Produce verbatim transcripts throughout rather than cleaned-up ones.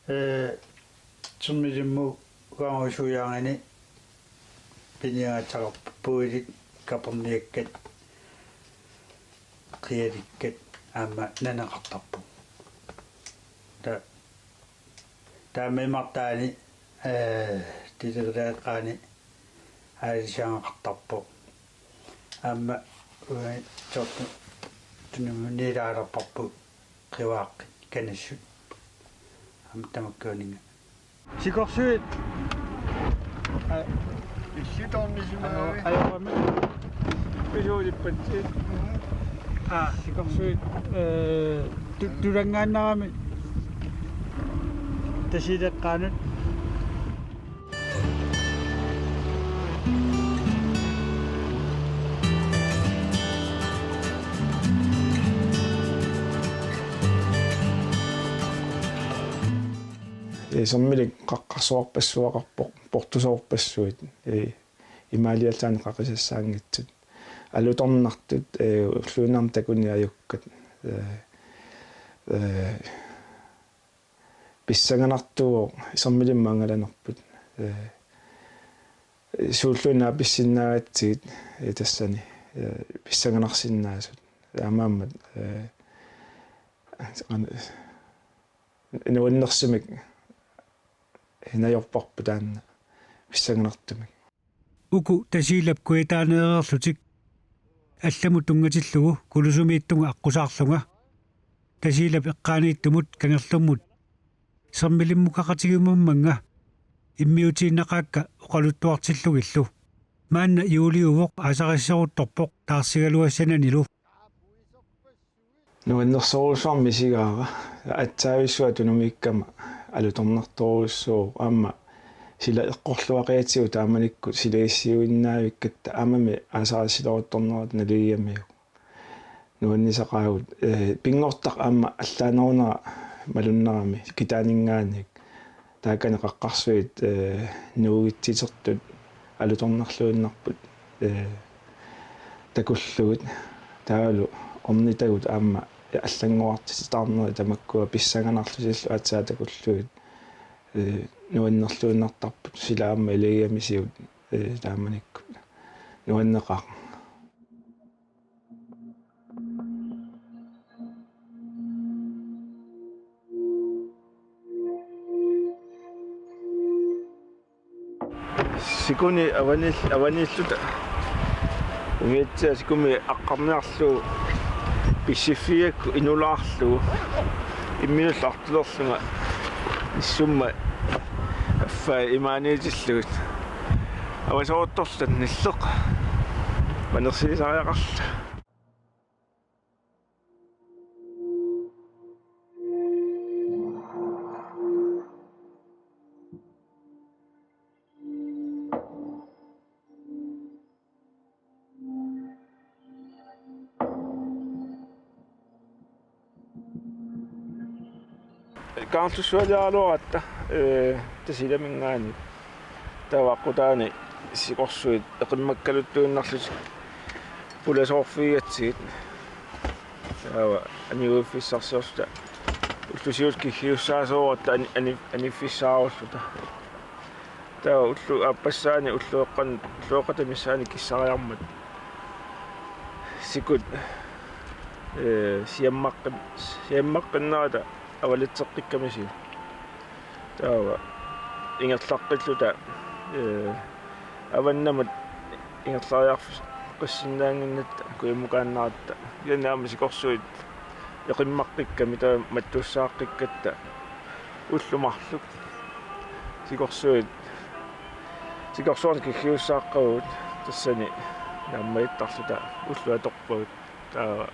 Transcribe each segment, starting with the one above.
Ee, sermilimmut uangusujaangani piniagassaqarpugut, kaperniakkat, qialikkat aamma naneqartarput. Ta-, taama imartaani, ee, tilerileqqaani aalisagaqartarpoq. Aamma uani tortu tunumuni ilaalerparput qivaaq kanissut. Aamma tamakkuuninga. Sikorsuit. Aa. Illutornisimaavi. Aa, ajoramik. Pisuulippatsi. Mhm. Aa, sikorsuit. Ee, tu-, tulanngaannarami. Tasiileqqaanut. Ee, sermilik qaqqarsuarpassuaqarpoq, portusoorpassuit, ee, imaaliallaanni qaqisassaanngitsut. Alutornartut, ee, ulluinnarni takuneq ajukkat, ee, ee, pissanganartuuvoq, sermilimmut angalanerput. Ee, suulluunniit pissinnaagatsigu, ee, tassani, ee, pissanganarsinnaasut. Taamaammat, ee, qan-, nuannersumik najorparput taanna pissanganartumik. Uku Tasiilap kujataaneereerlutik allamut tunngatillugu Kulusumiittunga aqqusaarlunga. Tasiilap eqqaaniittumut kangerlummut sermilimmukaqatigiummammannga immiutiinnaqaakka oqaluttuartillugillu. Maanna juuliuvoq aasarissioruttorpoq taarsigaluassananilu. Nuannersorujussuarmik isigaara, aatsaavissuaq tunumiikkama alutornartorujussuuvoq, aamma sila eqqorluaqiatigut taamanikkut silaissiuinnaavikkatta aammami aasarissiloruttornerata naligiigamiuk. Nuannisaqaagut, ee, pinngortitaq aamma allaanerunera malunnarami kitaaninngaanniit. Taakani qaqqarsuit, ee, nuugitsitertut alutornarluinnarput, ee, takullugit. Taavalu ornitagut aamma allanngorartitsitaarnerit tamakkua pissanganarlutillu aatsaat takullugit, ee, nuannerluinnartarput, sila aamma ilagigamisigut, ee, taamanikkut. Nuanneqaaq. Sikuni avanil-, avaniilluta. Umiatsiaq sikumi aqqarniarlugu, pissiffigigakku inulaarlugu, imminullu artulerlunga nissummat affaa imaaniitillugit. Avasoruttorluta nilleq. Panersiisariaqarluta. Kangerlussualiaraluaratta, ee, Tasiilaminngaanniit. Taava aqqutaani sikorsuit eqimmakkaluttuinnarlutik pulasoorfigigatsigit. Taava aniguiffissarsiorluta. Ulloq siulleq kiggiussaasoratta ani-, ani-, aniffissaarulluta. Taava ulloq aappassaani ulloqeqqan-, ulloqeqqata missaani kissariarmat sikut, ee, siammaqqin-, siammaqqinnerata avalatseqqikkamisigut. Taava ingerlaqqilluta, ee, avannamut ingerlariarfissaqarsinnaannginnatta kujammukaannaratta. Kisianni aamma sikorsuit eqimmaqqikkami taava mattussaaqqikkatta ullut marluk. Sikorsuit, sikorsuarnik kiggiussaaqqavugut tassani naammattarluta ullut atorpagut. Taava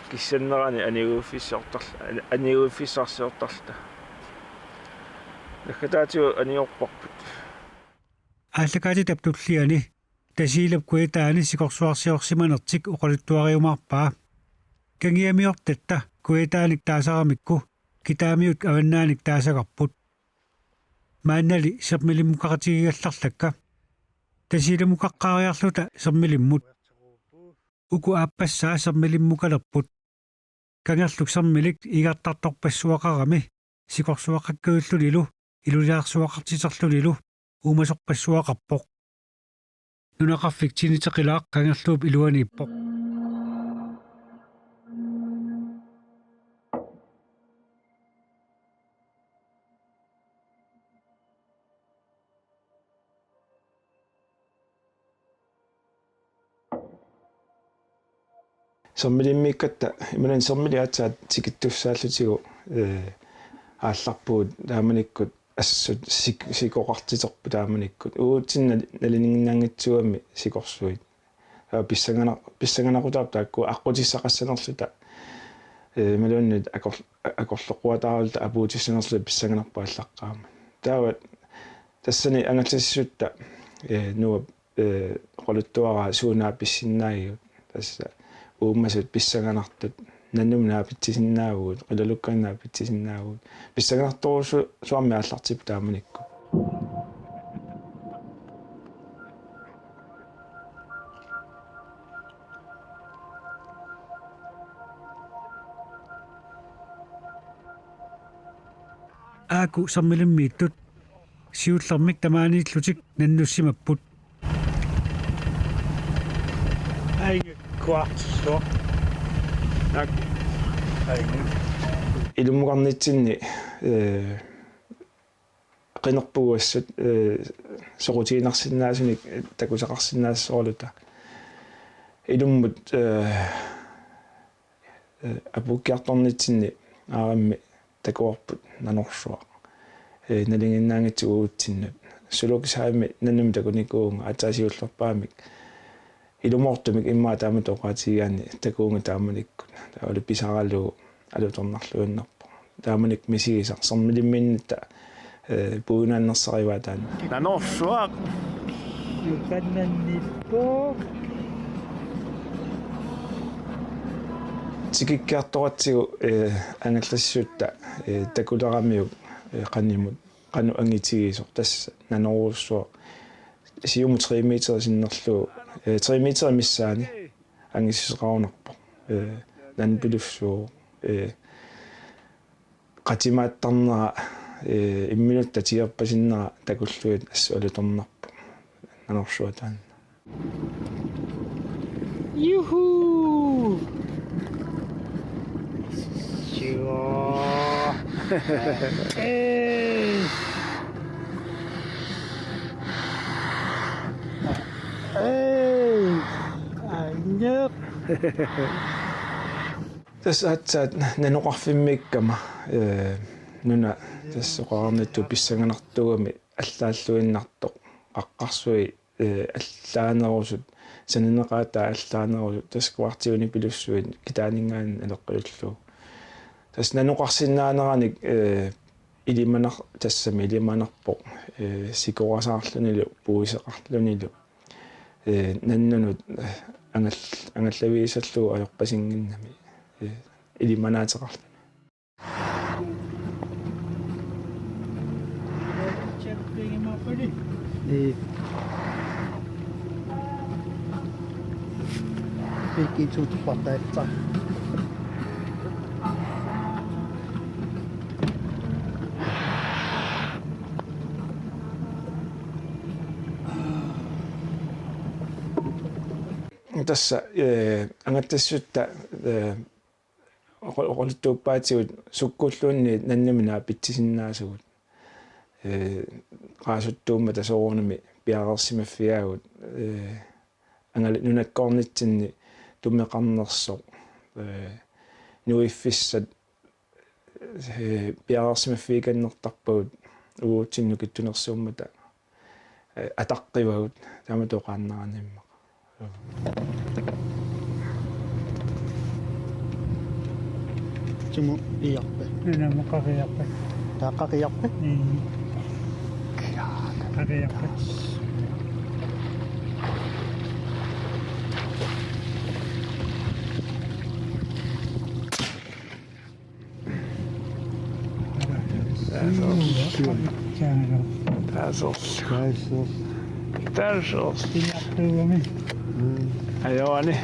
kissannerani aniguiffissarsiortar-, ani-, aniguiffissarsiortarluta. Naggataatigut anigorparput. Aallakaatitap tulliani Tasiilap kujataani sikorsuarsiorsimanertik oqaluttuariumaarpaa. Kangiamiortatta kujataanik taasaramikku kitaamiut avannaanik taasagarput. Maannali sermilimmukaqatigigallarlakka. Tasiilammukaqqaariarluta sermilimmut. Uku aappassaa sermilimmukalerput. Kangerluk sermilik igartartorpassuaqarami. sikorsuaqakkajullutillu iluliarsuaqartiterlutillu uumasorpassuaqarpoq. Nunaqarfik Tiniteqilaaq kangerluup iluaniippoq. Sermilimmiikkatta, imaluunniit sermili aatsaat tikittussaallutigu, ee, aallarpugut taamanikkut assut sik-, sikoqartiterput taamanikkut. Uatsinnut nal-, nalilinginnaanngitsuugami sikorsuit. Taava pissanganar-, pissanganaqutaarput taakku aqqutissaqassanerluta. Ee, imaluunniit akor-, akorloqquataarluta apuutissanerluta pissanganarput aallaqqaammut. Taava tassani angallassisutta, ee, Nuap, ee, oqaluttuaraa suut naapissinnaagigut. Tassa uumasut pissanganartut. Nannumik naapitsisinnaavugut, qilalukkanik naapitsisinnaavugut. Pissanganartorujussuarmik aallartipput taamanikkut. Aaku sermilimmiittut siullermik tamaaniillutik nannussimapput. Ainge kuartisso. Nak. Ainge. Ilummukarnitsinni, ee, qinerpugut assut, ee, soqutiginarsinnaasunik takusaqarsinnaassorluta. Ilummut, ee, ee, apuukkiartornitsinni aarammi takuarput nanorsuaq. Ee, nalinginnaanngitsoq uatsinnut. Zoologisk Havemi nannumik takunikuuvunga aatsaat siullerpaamik. Ilumoortumik immaqa taamatut oqaatigigaanni takuunga taamanikkut. Taavalu pisaralugu alutornarluinnarpoq. Taamanikkut misigisaq sermilimmiinnatta, ee, puiunaannersarivaa taanna. Nanorsuaq. Nukannannippoq. Tikikkiartoratsigu, ee, angallassisutta, ee, takuleramiuk, ee, qanimut, qanoq angitigisoq tassa nanorsuaq. Siumut tre meter sinnerlugu, ee, tre meter missaani angissuseqarunarpoq. Ee, nannupilussuuvoq, ee, qatimaattarnera, ee, imminut tatigerpasinnera takullugit assut alutornarpoq. Nanorsuaq taanna. Juhu! Sure. Hey! Hey! Anjak! Tassa aatsaat nanoqarfimmiikkama, ee, nuna tassa oqarnittut pissanganartuugami allaalluinnartoq, qaqqarsui, ee, allaanerusut, sananeqaataa allaanerusut, tassa kuartiunipilussuit kitaaninngaanniit naleqqiullugu. Tassa nanoqarsinnaaneranik, ee, ilimanar-, tassami ilimanarpoq, ee, sikorasaarlunilu, puiseqarlunilu. Ee, nannunut, ee, angal-, angallavigisallugu ajorpasinnginnami, ee, ilimanaateqarluni. Ee. Pikki tuuttupartaatsa. Tassa, ee, angallassisutta, ee, oqu-, oqaluttuuppaatigut sukkulluunniit nannumik naapitsisinnaasugut. Ee, qaasuttuummata soorunami piareersimaffigaagut, ee, angal-, nunakkoornitsinni tumeqarnersoq, ee, nuiffissat, ee, piareersimaffigikannertarpagut uatsinnut nukittunersuummata, ee, ataqqivagut taamatut oqaannaraanni immaqa. Sumut iarpa? Nunamut qaqiarpa. Taava qaqiarpa? Mm. Qaqiarpa. Taasorlu. Taasorlu. Taasorlu. Ajoraani.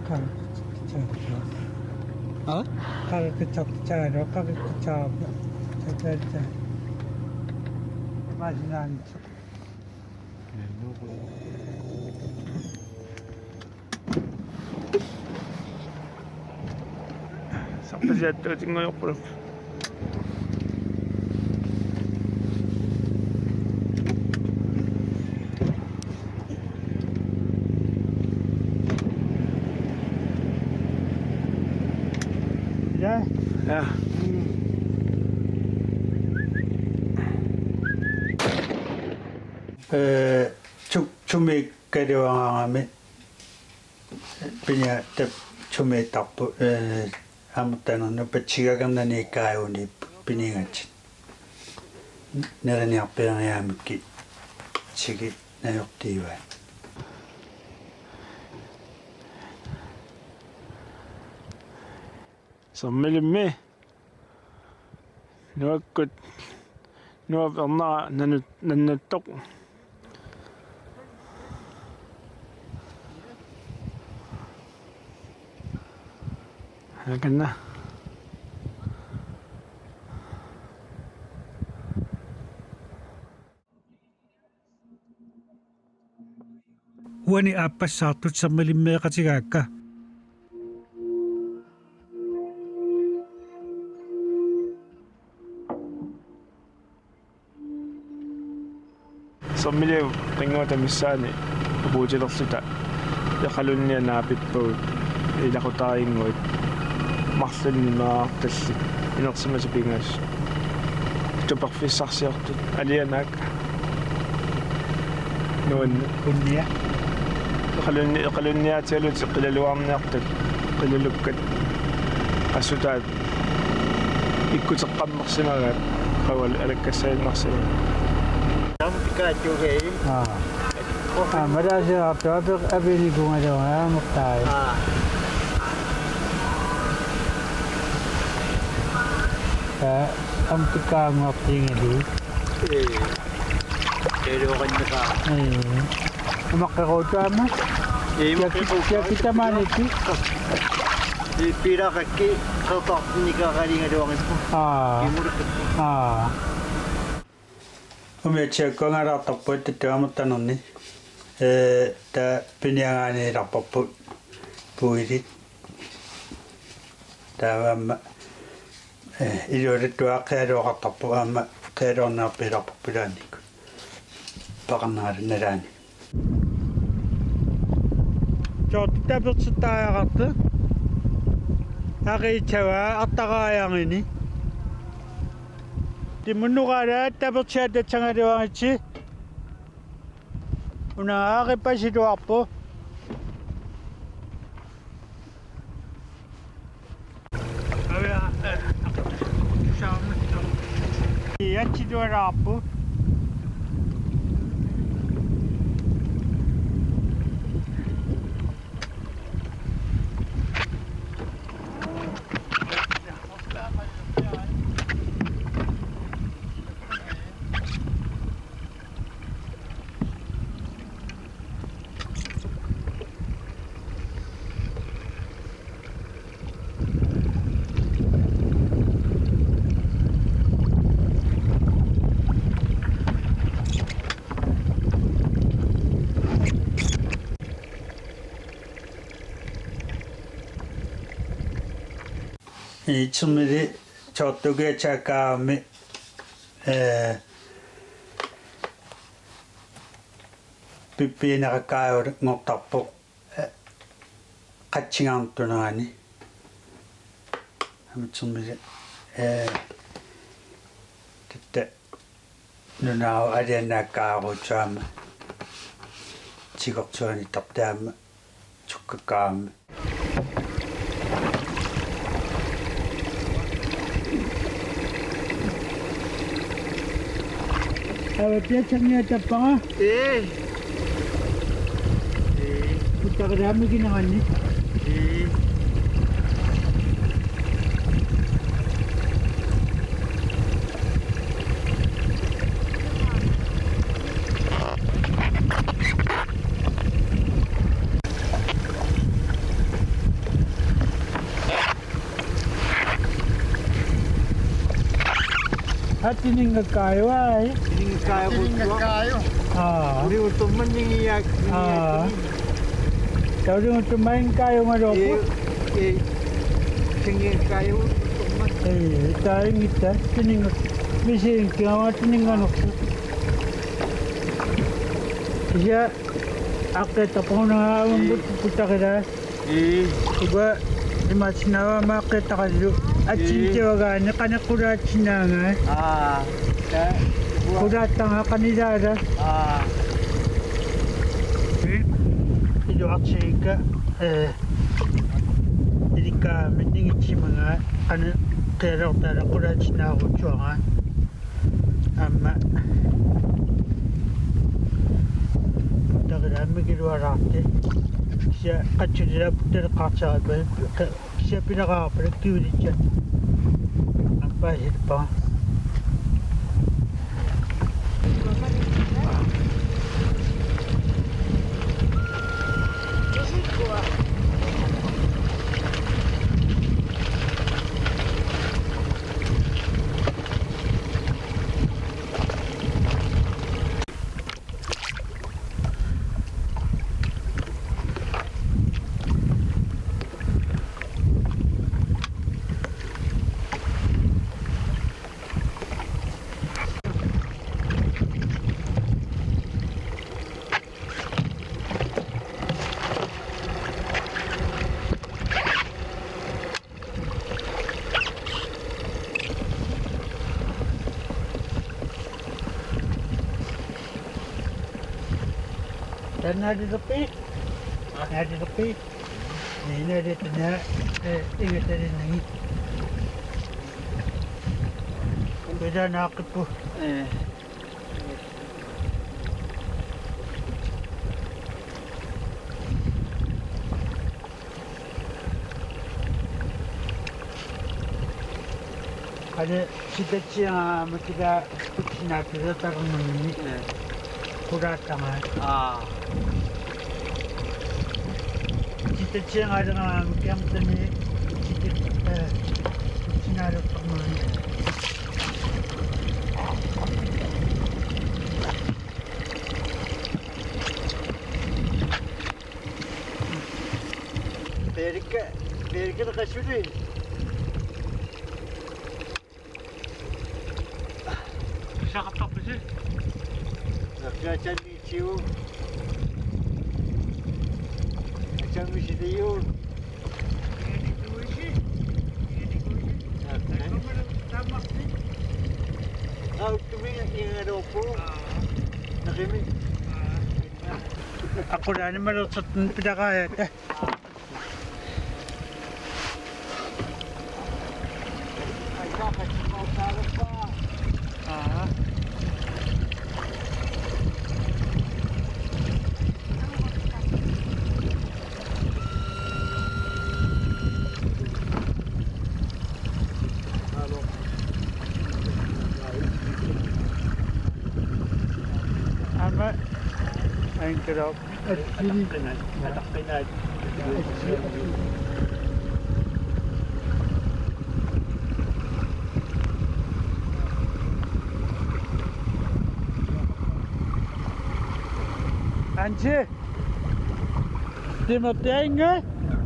Qaqititsarput. Aa? Qaqititsarput. Qaqititsarput. Tata. Masinaanitsoq. Sarpasiattut tingajorpuluk. Ja. Ja. Eh, tu-, tumiikkaluaraangami piniassat tumiittarput, eh, aamma taanna nupatsigagernani kaajuni pinigatsit. Neriniarpiarniaamikkit siki najortiivaat. Sermilimmi. Nuakkut, nuap ernera nanut-, nannuttoq. Akanna. Uani aappassaartut sermilimmeeqatigaakka. Sermiliap qinnguata missaani apuutilerluta Iqalunniat naapippagut ilaqutariinnguit marlunnik meerartallit inersimasut pingasut tuperfissarsiortut alianaak nuanneq. Kunnia. Iqalunni-, Iqalunniaatigalutik qilalugarniartut qilalukkat assutaat ikkuteqqammersimagaat qawal alakkassaaginnarsimagaat. Aamma pikaatiugei. Aa. Aa, malaasiartu api-, apinikuugaluarami aamma tai. Aa. Aa, aamma pikaanguartiingalu. Ee. Eluoqinnasaa. Ee. Imaqqeruutaama? Ee, imaqqeruutaama. Kiaki-, kiaki tamaaniikki? Ee, piilaaqakki qertartinnikaqaligaluarippu. Aa. Kimulukku. Aa. Umiatsiakkuangalaartarput tattoo aamma tanerni. Ee, taava piniagaaniilarparput puisit. Taava aamma, eh, ilualuttut qialuaqartarput aamma qialuarniarpialarparput ilaannikkut. Paqarneralu nalaani. Soorlu tapersertariaqartoq. Aqiitsavaa artaraajarini. Timunnuqaala tapersiattassagaluaritsi. Una aqippasiluarpoq. Iatsi tualaarpu. Itsumili soortugiatsaakkami, eh, pippiineqakkaajunngortarpoq, eh, qatsingaartunerani. Aamma itsumili, eh, tatta nunaava alianaakkaarutsuama tigortuani tartaama tukkakkaarami. Avatia sangia tappanga. Ee. Ee. Uttaqiraami kinangani. Ee. Atininngakkaajua, ai. Atininngakkaajua. Atininngakkaajua. Aa. Uli utummanningiak. Aa. Tauli utummanningaluarpu. Ee, ee. Singikkaajugut utummat. Ee, taingitta. Atininngak. Misiin kiawa atininnganoq. Sia. Aqqi tapunaa. Ee. Umbut kutarilaa. Ii. Uga imaassinnaavara aamma aqqi taqallu. Ii. Atsintiugaani qanoq qulaatsinnaangai. Aa. Ta-, uga. Qulaattanga qanilaala. Aa. Ii. Iluartiga, ee, ilikkaamik ningitsimagaa qanoq qialortaala qulaatsinnaarutsuaraa. Aamma. Uttarilaammi kiluaraarti. Kisianni qatsulilaap uttaleqqaartiarappa. Kisianni pilaqaarpalak kiulitsa. Aamma paasippa. Taanna aallerpit? Aa. Aallerpit? Nina de tena, ee, ingatalinnagit. Pida naaqqippu. Ee. Ane sitatsianga aamma kila kutsinaattulertarnermini. Ee. Qulaattanga. Aa. Sitatsianga aamma kiamtani sitat, ee, kutsinaalertarnermini. Peerikka, peerikka qasuli. Pisaqartarpisi? Nakkaatsanni tiu. Atsammisiliu. Nakkai. Auttumiga ingaluupu. Nakimi. Aqulaani malersortun pilaqaajatta. Aamma ankerop. Atsili. Ataqqinai. Atsili. Ansi. Timertia inga?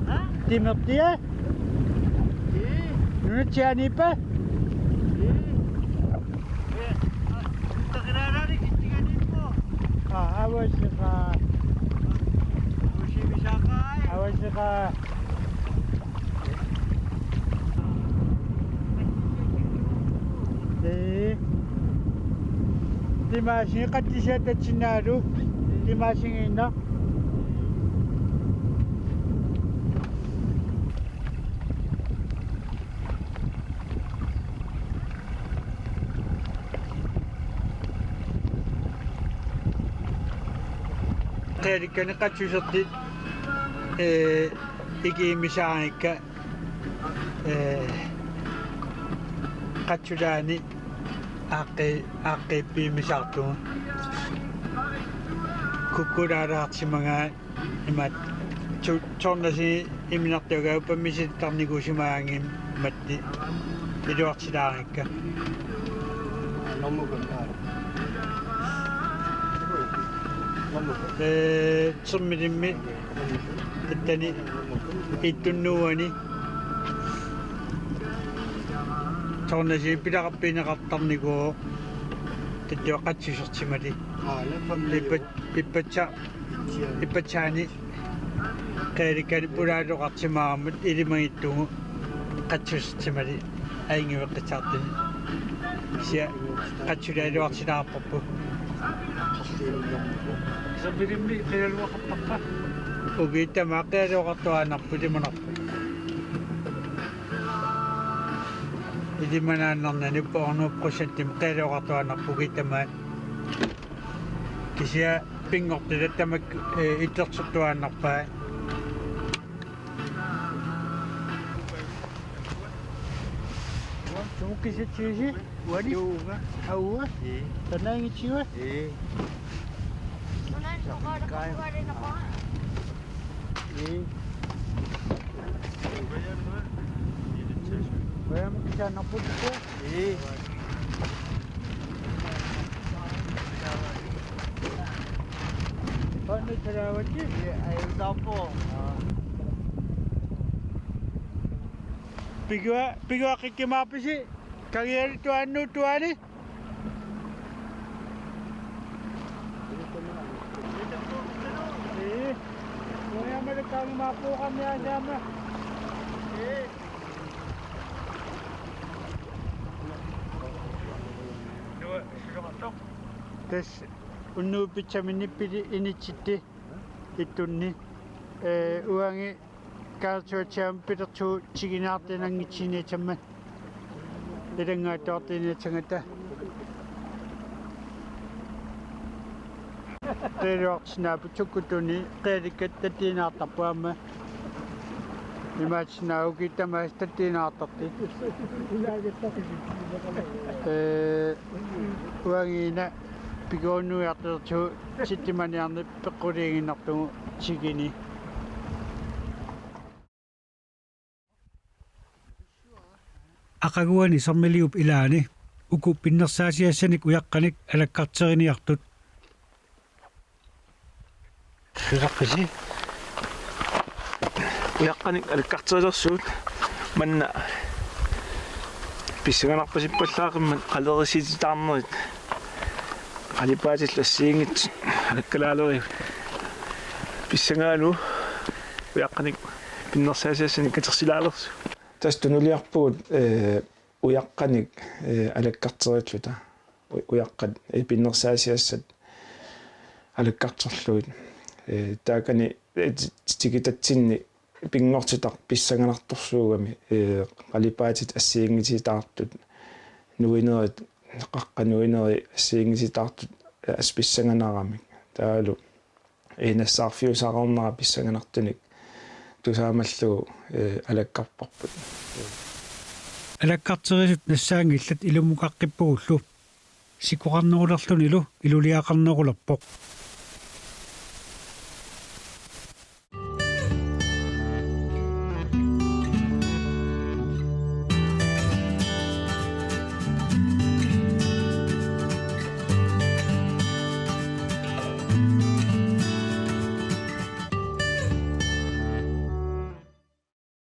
Ha? Timertia? Ii. Nunatsianiippa? Ii. Ee, a, uttaqiraarani kittiganiippoq. Aa, avaseqaa. Avaseqaa. Avaseqaa. Ee. Timaasinngi qatsisiat tatsinnaalu. Timaasinngiinnaq. Qealikkani qatsusertit, ee, ikiumisarikka, ee, qatsulaani aaqqi-, aaqqiippiumisartugut. Kukkulaalaartimagaa imaattoq, tornasut iminartuugaat upammisittarnikuusimaanngimmat iluartilaarikka. Ee, termilimmi tattani ittunnuani tornasut pilaqarpiineqartarnikuuvoq, tattoo qatsusertimali. Ippat-, ippatsa-, ippatsaani qealikkani pulaaloqartimaarmat ilimagittugut qatsusertimali ajunngivissaqartuni. Kisianni qatsulaaluartilaarparput. Termilimmi qilaluaqartarpa? Ukiut tamaat qilaluaqartuaannarpoq, ilimanarpoq. Ilimanaannarnani uppa hundrede procentimik qilaluaqartuaannarpoq ukiut tamaat. Kisianni pinngortitat tamakku, ee, ittorsortuaannarpai. Sumut kisitsivisi? Uani? Uunga. Aa, uunga? Ii. Taanna ingitsiva? Ii. Ii. Uanga kisianni napputsisua? Ii. Qanoq talavasi? Ii, ajunngilaq. Pigua-, piguaqqikkumaarpisi? Kangialutuaannut tuani? Ii. Uanga malakkaangimaarpuuqarniasaama. Ii. Tassa unnuup pitsaminni pili initsitti ittunni, ee, uangi kaartuatsiam pilertugu tiginaartinanngitsinniassammat ilanngaattoortinniassagatta. Qilaluarsinnaapput, sukkuttunik qialikkat tattuinnartarput aamma. Imaassinnaavoq ukiut tamaasa tattuinnartartut. Ee, uangiina pikuunnuiartulertugut sittimaniarneq peqquliiginnartugut tikini. Aqaguani Sermiliup ilaani uku pinnersaasiassanik ujaqqanik alakkarteriniartut. Qilaqqisi. Ujaqqanik alakkarterilersugut manna pissanganarpasippallaaqimmat qaleriisititaarnerit qalipaatillu assigiinngitsut alakkalaalerigut. Pissangaanut ujaqqanik pinnersaasiassanik katersilaalersugut. Tassa tunuliarpugut, ee, ujaqqanik, ee, alakkarterilluta. U-, ujaqqat, ee, pinnersaasiassat alakkarterlugit. Ee, taakani, ee, ti-, tikitatsinni pinngortitaq pissanganartorsuugami, ee, qalipaatit assigiinngitsutaartut, nuinerit, qaqqat nuinerit assigiinngitsutaartut, ee, assut pissanganaramik. Taavalu ee, nassaarfiusaareernera pissanganartunik tusaamallugu, ee, alakkarparput. Alakkarterisut nassaanngillat ilummukaqqippugut. Sikoqarnerulerlunilu iluliaqarnerulerpoq.